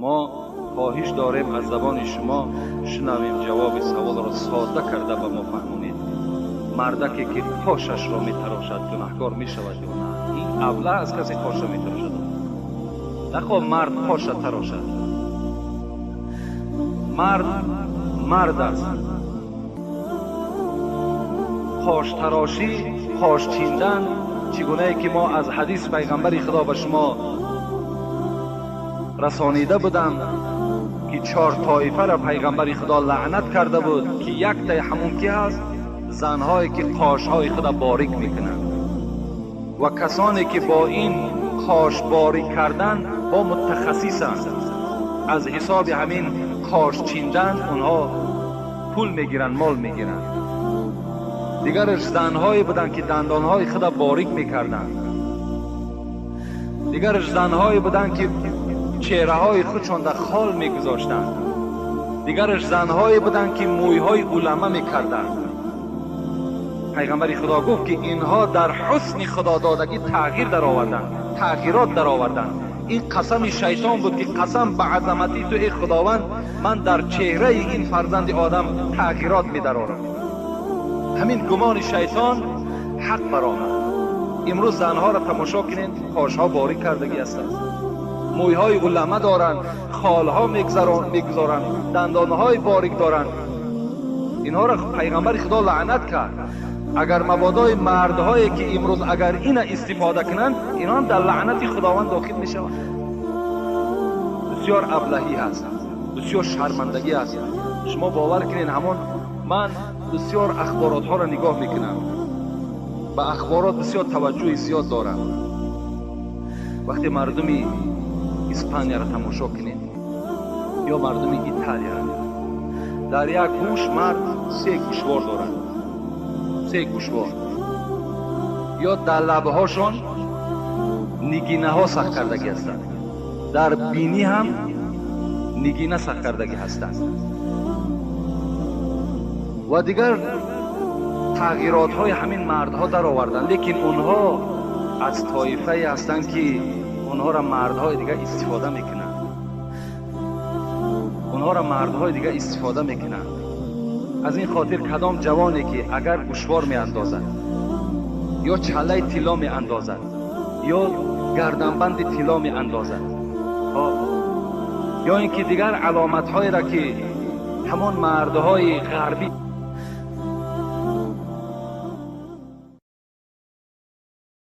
Мо хоҳиш дорем, аз забони шумо шунавем, ҷавоби саволро сода карда ба мо фаҳмонед. Мардаке ки қошашро метарошад, гунаҳкор мешавад ё на? Ин аблаҳ аз касе қошро метарошад. Нахо мард қоша тарошад. Мард мард аст. Қоштарошӣ, қош чиндан, чӣ гунае ки мо аз ҳадис пайғамбари Худо ба шумо расонида будам, ки чор тоифаро пайғамбари Худо лаънат карда буд, ки яктаи ҳамун ки ҳаст? Занҳое ки қошҳои худа борик мекунанд ва касоне ки бо ин қош борик кардан бо мутахассисанд, аз ҳисоби ҳамин қош чиндан онҳо пул мегиранд, мол мегиранд. Дигараш занҳое буданд, ки дандонҳои худа борик мекарданд. Дигараш занҳое буданд, ки чеҳраҳои худшон дар хол мегузоштанд. Дигараш занҳое буданд, ки мӯйҳои улама мекарданд. Пайғамбари Худо гуфт, ки инҳо дар ҳусни худододагӣ тағйир дароварданд, тағйирот дароварданд. Ин қасами шайтон буд, ки қасам ба азамати ту, эй Худованд, ман дар чеҳраи ин фарзанди одам тағйирот медарорам. Ҳамин гумони шайтон ҳақ баромад. Имрӯз занҳоро тамошо кунед, қошҳо борик кардагӣ ҳастанд, мӯйҳои улама доранд, холҳо мегузоранд, дандонҳои борик доранд. Инҳоро пайғамбари Худо лаънат кард. Агар мабодои мардҳое ки имрӯз агар ина истифода кунанд, инҳо ҳам дар лаънати Худованд дохил мешаванд. Бисёр аблаҳӣ ҳаст, бисёр шармандагӣ ҳаст. Шумо бовар кунед, ҳамон ман бисёр ахборотҳоро нигоҳ мекунам, ба ахборот бисёр таваҷҷӯҳи зиёд дорам. Вақте мардуми Испанияро тамошо кунед ё мардуми Италияро, дар як гӯш мард се гӯшвор дорад, се гӯшвор, ё дар лабҳошон нигинаҳо сах кардагӣ ҳастанд, дар бинӣ ҳам нигина сах кардагӣ ҳастанд ва дигар тағйиротҳои ҳамин мардҳо дароварданд. Лекин онҳо аз тоифае ҳастанд, ки онҳоро мардҳои дигар истифода мекунанд, онҳоро мардҳои дигар истифода мекунанд. Аз ин хотир кадом ҷавоне ки агар гӯшвор меандозад ё чаллаи тилло меандозад ё гарданбанди тилло меандозад ё ин ки дигар аломатҳоеро, ки ҳамон мардҳои ғарбӣ